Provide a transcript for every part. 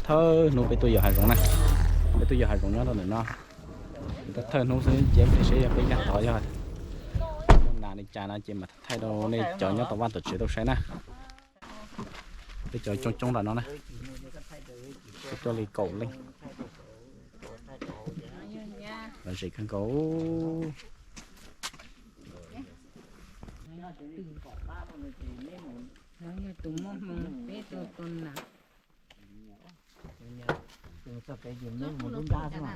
Thawj hnub peb tuaj yos hav zoov na, peb tuaj yos hav zoov nyob rau ntawm no. Thawj hnub xwb ces peb saib yog peb nyab tod yog muaj nas li cas no ces mam thaij rau nej cov nyob tom vaj tom tsev tau saib na. Peb cov coob coob nram no na, peb tuaj li kaum leej. Lom zem kawg nkaus. Mus lub nrab xwb,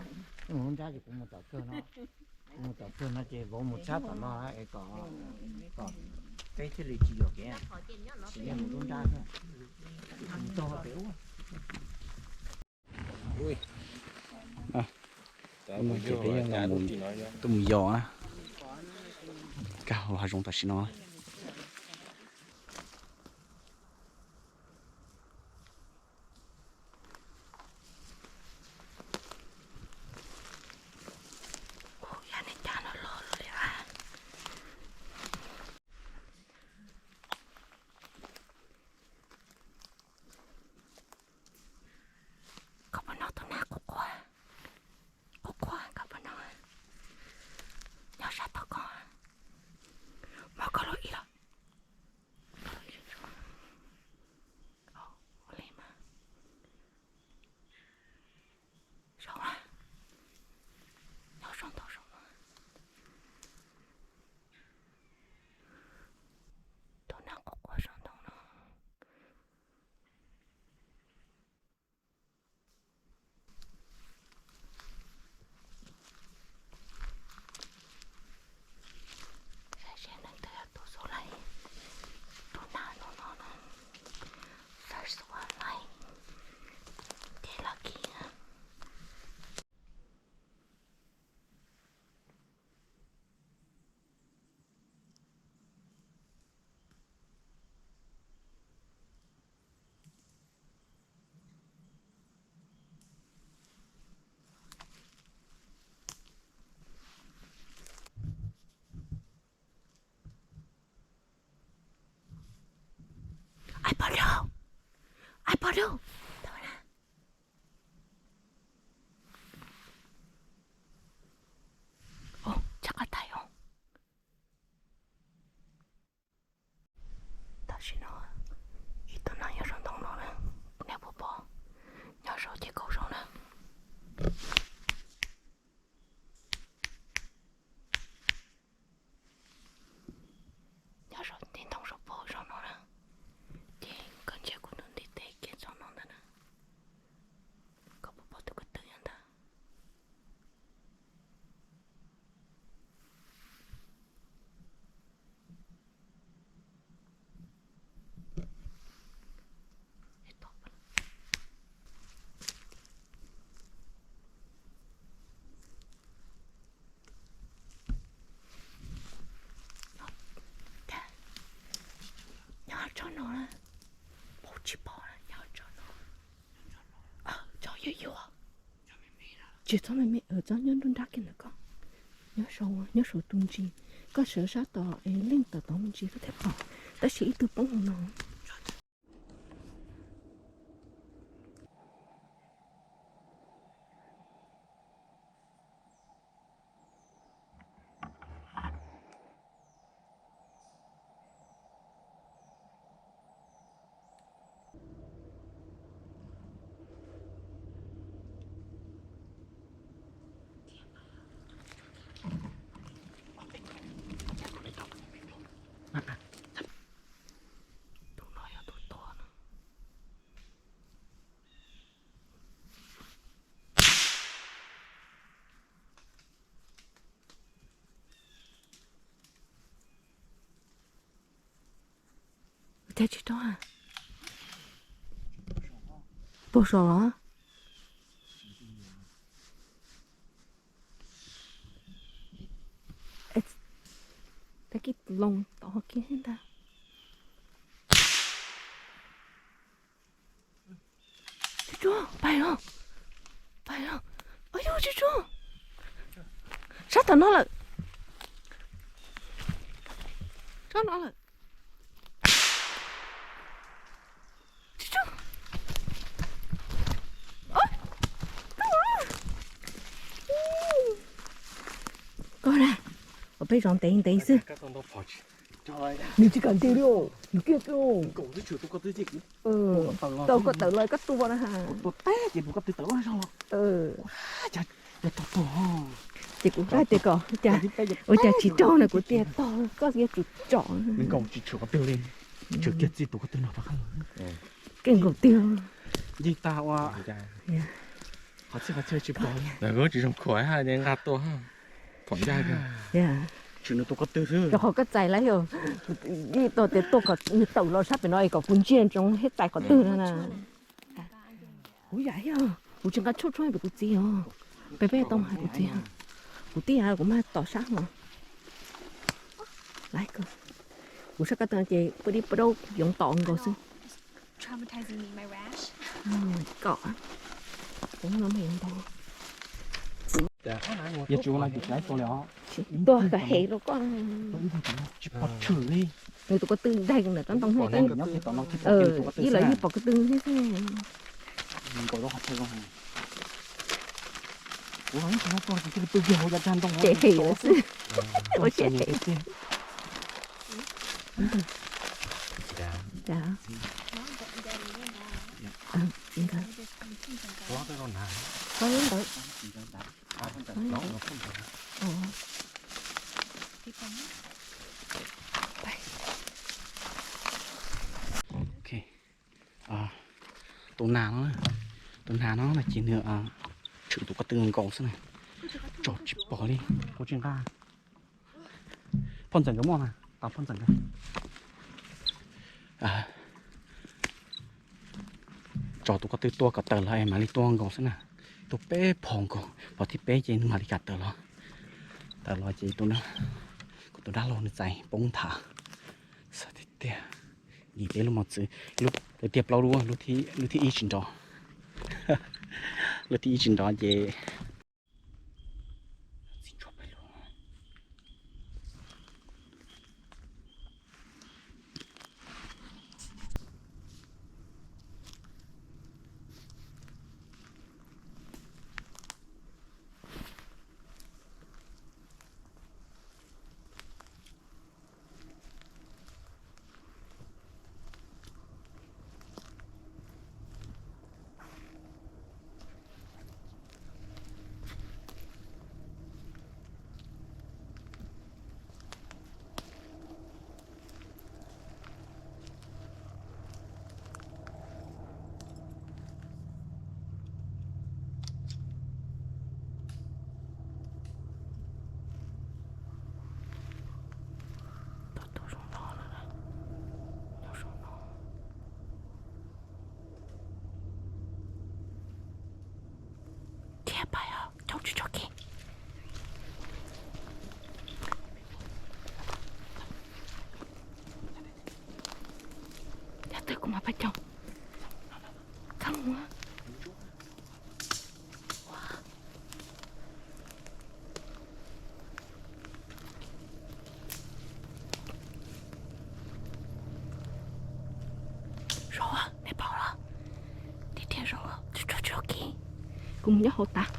mus lub nrab ces kuv mus tom kawg no, kuv mus tom kawg no ces vauv mus tshab tom no es kom, kom peb thiaj li tsis yuam kev, mus lub nrab xwb, mus txog pem ub. Ces peb yeej tuaj mus yos na, kaj hav zoov tam sim no. Koj puas hnov tus nag quaj quaj, quaj quaj, koj puas hnov? Nyob sab tod koj, muab koj lub ib los. Ua li mas. Zoo na, nyob zoo ntau zoo no. Tus nag quaj quaj zoo ntau no. Saib seb leej twg yog tus xub laij, tus nag no no no. First one laij, ces lucky na. Ai pom dua, ai pom dua. Ov, tsis qab tais os. Tam sim no ib tug nag nyob saum ntoo no na, nej puas pom? Nyob saum ces kaum zaus na. Nyob saum ntej ntoo saum pog saum no na, ces koj ntsia kuv tus ntiv tes kiag txog no ntag na. Koj puas pom tus ko tw nyob ntawd? Nyob tso no, pom tsis pom, nyob tso no. Tso yuag yuag. Tsis txhob me me, txhob nyob nruab nrab kiag ntawm koj. Nyob saum, nyob saum tus ntsis, koj sawv sab tod es leej tom tod me ntsis koj thiaj pom, tab sis ib tug poob hauv no. Tus no yog tus tuag no. Cas tsis raug? Puas saum los? Tag kis loo tod kiag ntag. Tsuj tsuag, pais os, pais os. Ov yug, tsuj tsuag. Sab tom no lawm. Sab no lawm. Tsuj tsuag. Peb zov ntev ntev xwb. Nws tsis kam ntes li, nws kiag kiag. Tau koj tawm los koj tua na ha. Ces kuv hais tias kom ua cas tsis raug no, kuv tias tog koj yuav tsum tsom. Keej nkaus tiag. Tsis zoo khuam nqa tua. Rau qhov koj txais lawm, yeej tau tias tua kom nws tawm los sab pem no es kom kuv ntsia ntsoov thiab txais qhov twg no na. Kuv yam thiab, kuv tsis nqa tshuaj tshuaj pem kuv txiv os. Peb peb tau hais kuv txiv, kuv tib yam kuv mas tom sab no. Laiv ko, kuv sab ko taw ces pw dib pw daub yoov tom nkaus xwb. Kom, kuv no mas yoov ntau. Yog tsis ua no ces tsis laib tua li os. Tua kom hem rau koj. Tsis pom tshwm li. Nws tus ko tw daig ntawm tsob ntoo thiab. Ib los yeej pom ko tw thiab xwb. Ces hem lawm xwb. Ua siab hem. Ntawd. Tus nas no, tus nas no no ces nws tshwm tus ko tw nkaus xwb na. Tsom tsis pom li, kuv tsis nqa. Phoj ntxawm nkawd muaj mas, tau phoj ntxawm nkawd. Tso tus ko tw tua kom tawm los es mam li tua nkaus xwb na. Tua peb phom nkaus, phom thib peb ces nws mam li kam tawm los. Tawm los ces tus no, kuv tus dab laug nws txais poob nthav. Xav tiag tiag, yim peb lub mos txwv, lub tiag plaub lub, lub thib ib tsis nrov. Lub thib ib tsis nrov ces Thiab pais os, coob tsis tshua kev. Yog twg kuv mam pais coob. Txhob mus. Zoo, nej pom los? Tiag tiag zoo, tsis tshua tshua kev. Kuv mus nyob hauv tas.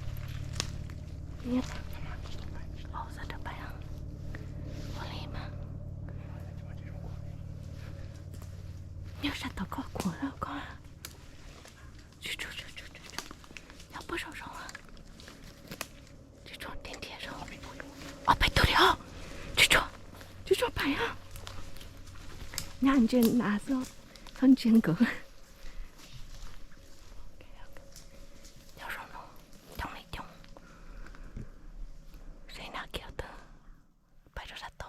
Ua li mas. Nyob sab tod koj khuam lawm koj. Nyob puag saum zoov. Tsis tshua tiag tiag zoo. Ob peb tug li os. Tsis tshua, tsis tshua pais os. Nyab ntsia nas xwb, txhob ntsia nkawd. Nyob zoo no, coob li coob. Seb nas kiag twg pais rau sab tod.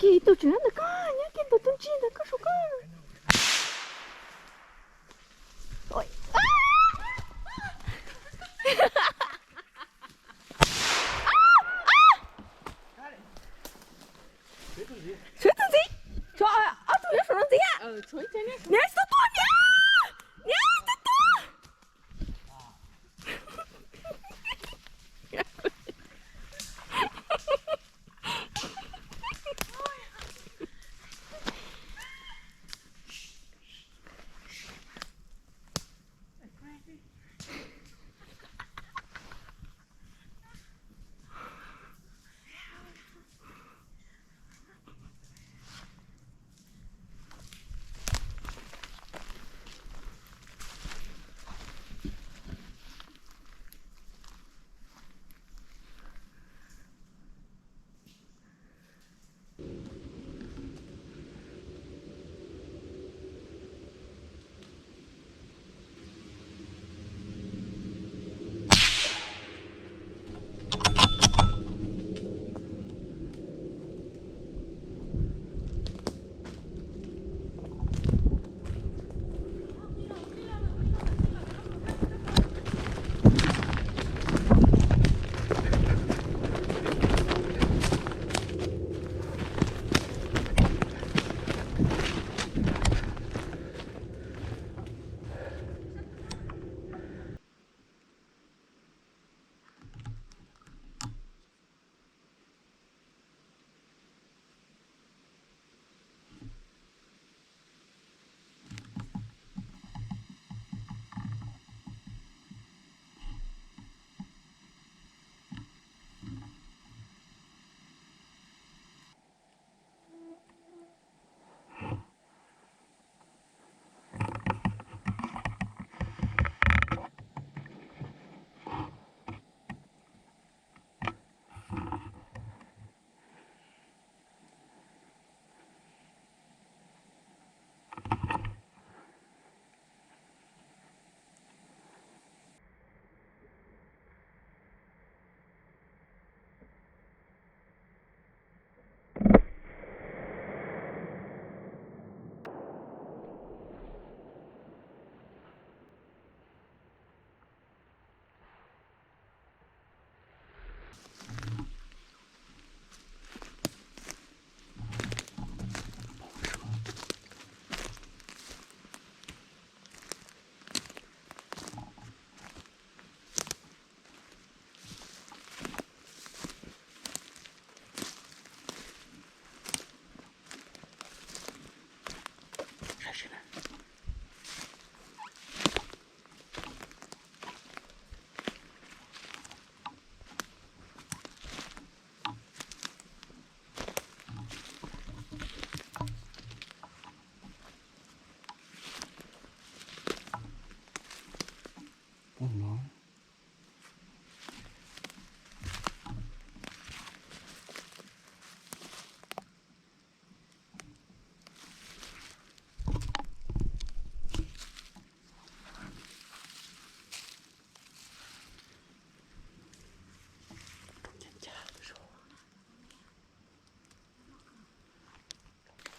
Ib tug tseem nyob ntawm koj, nyob kiag ntawm tus ntsis ntawd koj saum koj. Tshuav tus ntxiv, tshuav ob tug nyob saum no ntxiv. Niam, tsis tau tuaj, niam, niam, tsis tau tuaj.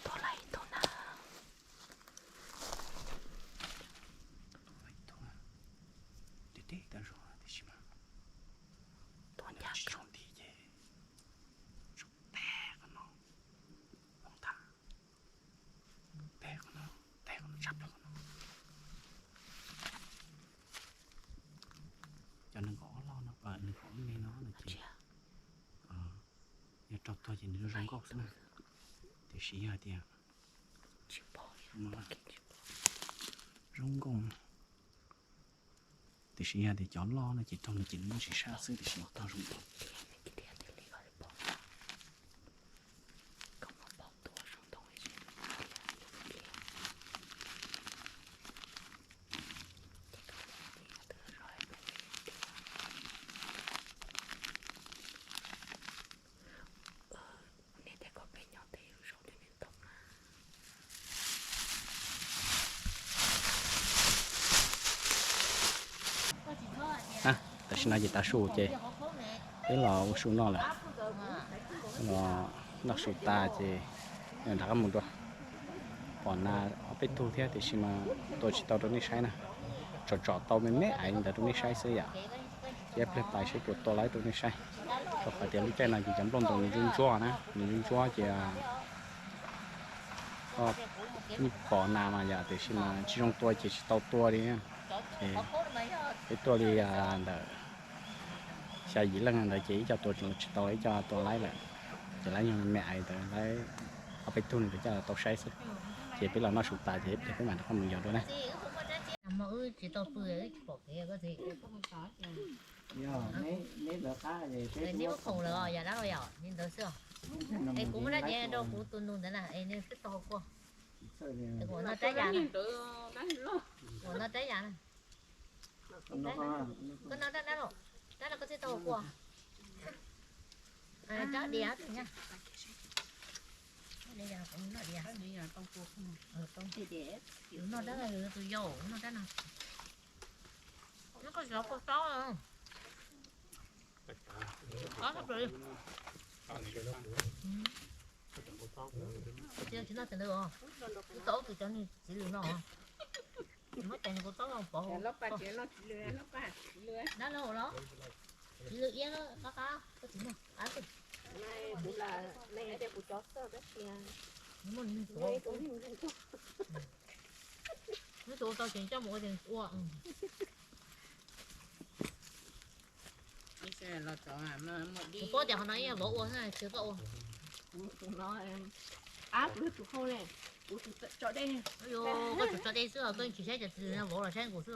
Tuag lawm ib tug na. Tuag ncaj tsis zoo nti ces zoo tag qhov no, hmoov tag, tag qhov no, tag qhov no, tshab plaws qhov no. Cov nees nkaum ob loj no, nees nkaum ob me no no ces yog raug tuag ces nws zoo nkauj xwb na. Tiam sis yog tias zoo nkauj, tiam sis yog tias cov loj no ces raug no ces nws muaj ntsis sab xwb tiam sis tau zoo nkauj. Tam sim no ces tav su ces peb los ua su noj lawm, los Noj su tas ces rov qab mus dua. Pom nas ob peb tug thiab tiam sis mas tua tsis tau rau nej saib na. Tsom tsom tau me me aiv ntawd rau nej saib xwb yom. Ces ib pliag pais seb puas tua laib rau nej saib. Rau qhov tias lub caij no ces cov nplooj ntoo nws ntsuab ntsuab na, nws ntsuab ntsuab ces yeej pom nas mas yom, tiam sis mas tsis zoo tua ces tsis tau tua li. Ces peb tuaj li ntawm xya yim leej ntawd ces ib co tua tsis tau, ib co tua laib lawm. Ces laib yog me aiv ntawd, laib ob peb tug no coj los tau saib xwb. Ces peb los noj su tas ces ib pliag peb mam rov qab mus yos dua na. Neb lawv qab es seb neb lub khoom lawm os, yam dab los yom, li ntawd xwb os. Es kuv muab rab diav rau kuv tus nus ntawd na, es nws twb tau hau kua. Es kuv noj rab yas na. Kuv noj rab yas na. Koj noj rab dab los, rab no koj twb tau hau kua. Rab diav tus na. Noj diav. Noj rab no, tus yau noj rab no. Neb koj tsis tau kua txob. Tsis noj cov ntawd os. Twb tau tus cov niag txiv lws no. Muab cov niag kua txob no pov hauv. Dab laug los? Txiv lws iab qab qab, koj tsis noj qab xwb. Muab nws tuav, nws tuav tau ces coj mus ua ces ua. Kuv paub tias qhov no ib yam vauv ua xwb, tsis koj ua. Kuv tus no, kuv tus hau ne, kuv tus tso dej. Koj tus tso dej xwb os, koj tsis saib cov txiv lws no, vauv los saib kuv xwb.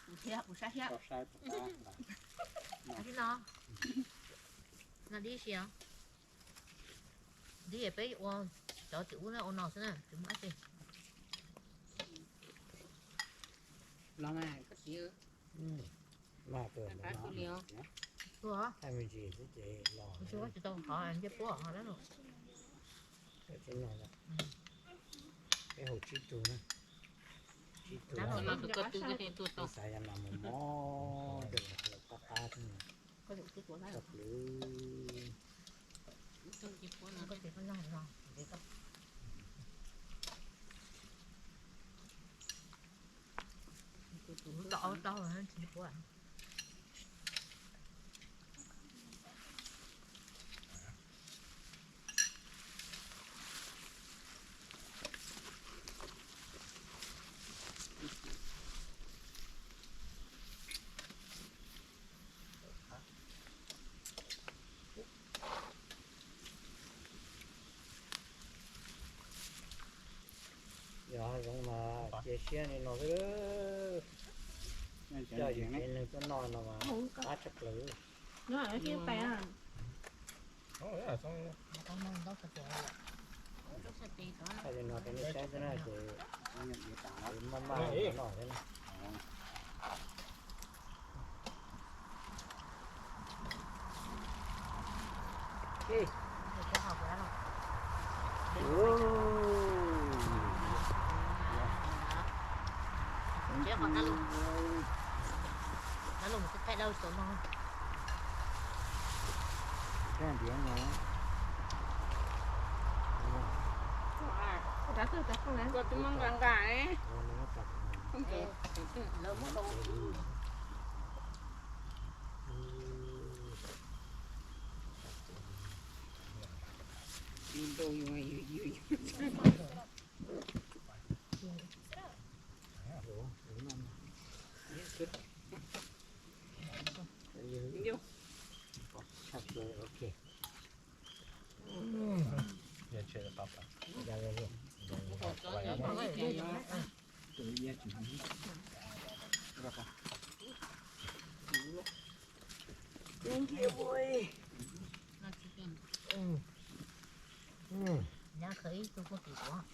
Kuv thiab kuv saib thiab. Dib no, no dib si os. Dib peb ua cov tim ub na, ua no xwb na, tsis muaj dab tsi. Los mas koj txiv. Mas tus ntawd no, thaij me ntsis xwb ces los. Tsis tau qhov ncej puab ho dab laug. Peb haus tsib tug na, tsib tug. Xav yog mas mus mob rau qab qab xwb. Txog plwv. Yog zoo mas cia siab li no xwb. Coj yus tsev neeg tuaj noj no mas qab tshaj plaws. Thaij li no rau nej saib xwb na ces maj maj noj thiab na.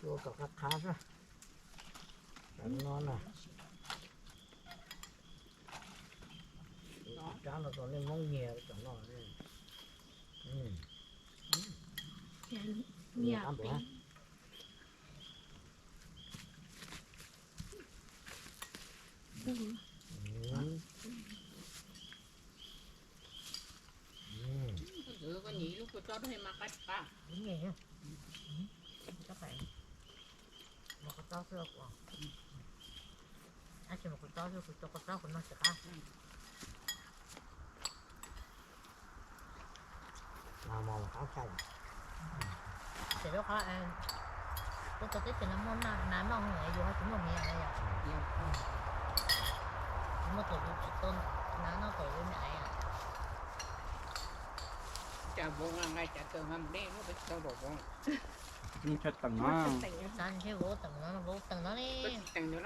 Ua kom qab qab xwb. No na, rab no rau nej Hmoob nyiag cov no. Nyiag qab npua. Koj nyiam ib lub kua txob rau mas Mus qhov txob xwb, tab sis mus qhov txob xwb, kuv cov qhov txob kuv noj tsis qab. Ces lub qhov, kuv tau teb chaws no muaj nas noj, yus ho tsis muaj miv yom. Muaj thaum yus tsis tau nas noj thaum yus me aiv. Cas vauv nqa cas taw nqa mus dej muab peb tau vauv. Txav ntshe vauv teem no, vauv teem no li. Teem no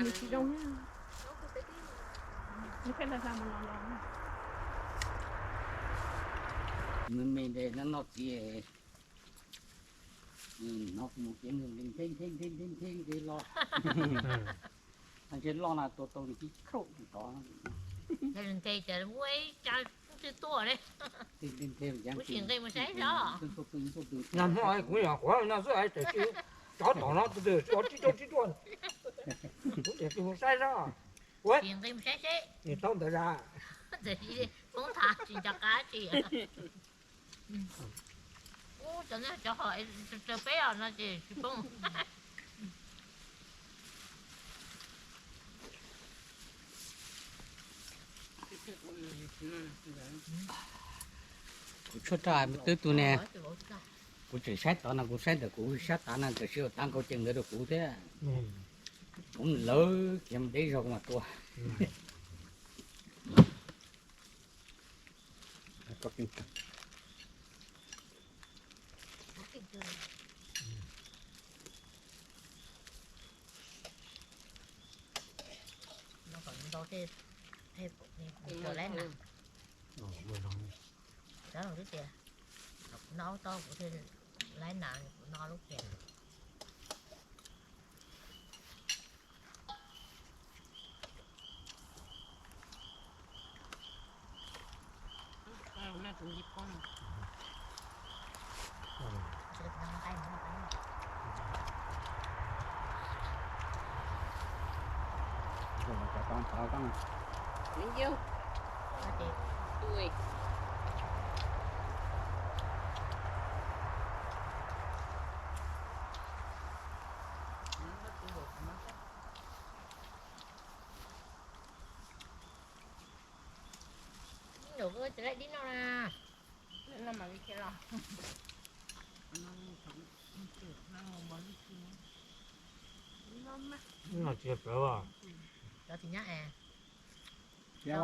nws tsis zoo. Nws me nte no noj txiv, nws hnov mus ces nws nthe nthe nthe nthe nthe nthe los. Ntshe loj na tua tau nws tib khauj tsis tod. Nthe ces muaj ib tsa twb tuaj li. Kuv tsis nqis mus saib zog. Nag hmo kuv nyuam qhuav no xwb es tseem tsov tom no tus twg tsov tib tuaj tib tuaj. Kuv tseem mus saib zog. Tsis nqis mus saib seb. Nws tau ntawd zag. Poob thav tsis nco qab tsi. Ub, cov nej cov hom raws peb os no ces tsis poob. Kuv tshuaj roj twb tu ne. Kuv tseem saib tod no, kuv saib ntawm kuv sab tav no tam sim tav nkaus ceem ntawd rau kuv thiab. Kuv lawv kiag mus deb zog kuv mam tua. Ntau tej, tej laib nas. Cov lus tias, kuv noj aub tob kuv thiaj laib nas, kuv noj lub kiag. Ib nus koj tsis laib dib noj na. Noj tsis plawv os. Cov tsis nyab es. Siab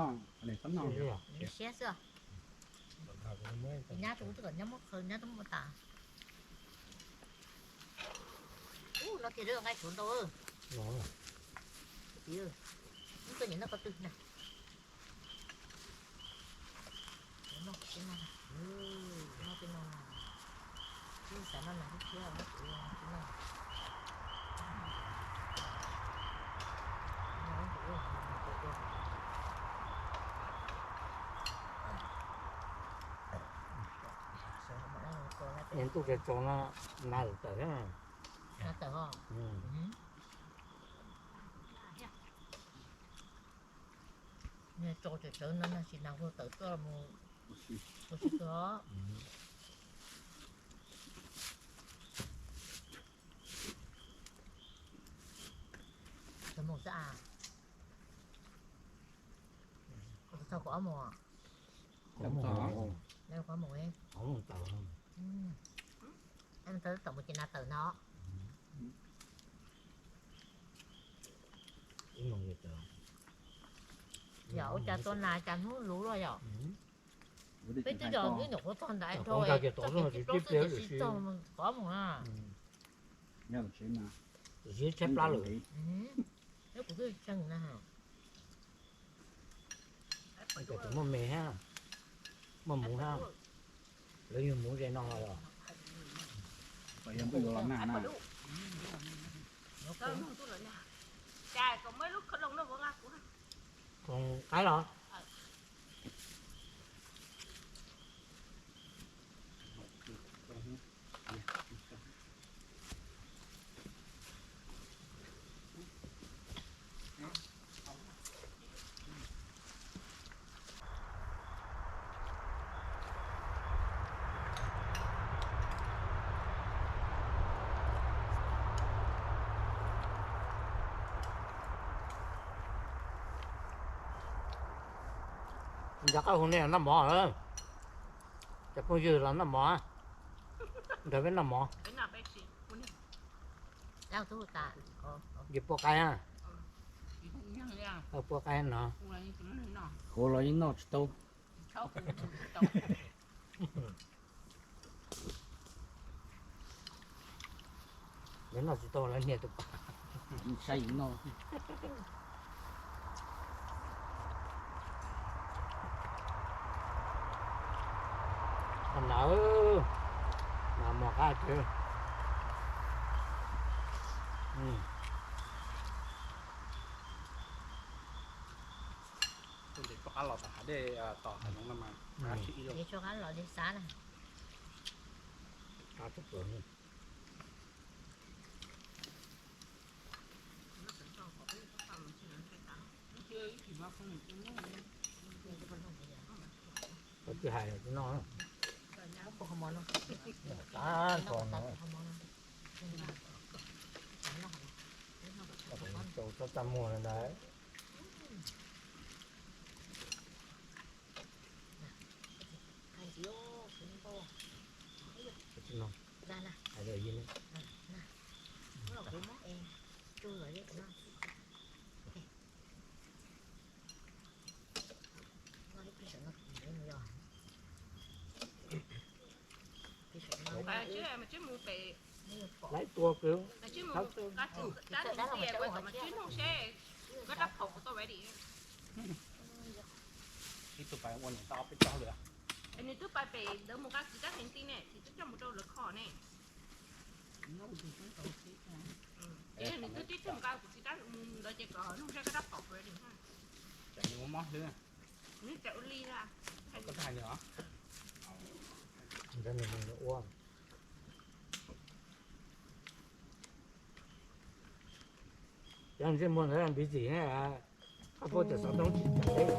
xwb. Tsis nyab rau kuv twb kom nyab muab qhaws nyab twb muab tas. Ub, no kiag nqaij tshuav ntau. Ub, koj nyiam noj qhov twg na? Noj tej no, noj tej no, xav noj nas thiab, noj kuv tsis noj. Ntuj tsaus tsaus no nas tawm thiab. Nas tawm os. Tsaus tsawv tsawv no nag tsis nas kuj tawm tuaj mus ua si tuaj. Cov mus xwb as. Kuv txog kuv ob mus. Kuv mus, tawm mus ces nas tawm no. Yog ua cas tua nas cas hnub luv luaj yom. Peb twb yog hnub nyuam qhuav txog ntawd dhau, txog kiag plaub xwb ces sib txog qov mus na. Zib tshaib plab lawm. Kuv twb tseem na. Muaj me hab, muaj muv hab, lawv yug muv ze no los. Qaib los. Nco qab hu nej noj mov lawm. Cov phooj ywg los noj mov, nrog peb noj mov. Yus pua qaib, pua qaib no. Hu los yeej noj tsis tau. Lawv noj tsis tau lawv niag tus pas. Saib yus noj. Nas, nas mos qab tsev. Tus ntawm tshuab qab los tom hav dej, tom hav zoov no mas qab tshaj ib lub. Tshuab qab los dej xab na. Qab tshaj plaws. Koj twb hais tsis noj. Qab tso no. Tau txaj muag ntawd. Laib tua kwv. Ib tug pais ua niam tau peb caug lawm. Nws twb pais pem ntawd mus nqa txiv tab heev ti ne, txiv twb coj mus rau lawv kho ne. Ces nws twb tib tug nqa kuv txiv tab mus ntawd ces kom nug zaj koj rab phom ready na. Ces nws ua mob hlwb. Nws tseem ua li na. Koj hais nws os. Ua. Cov ntsej muag ntawd npiv txim ne, koj puab cov xov tooj tsis tau teb.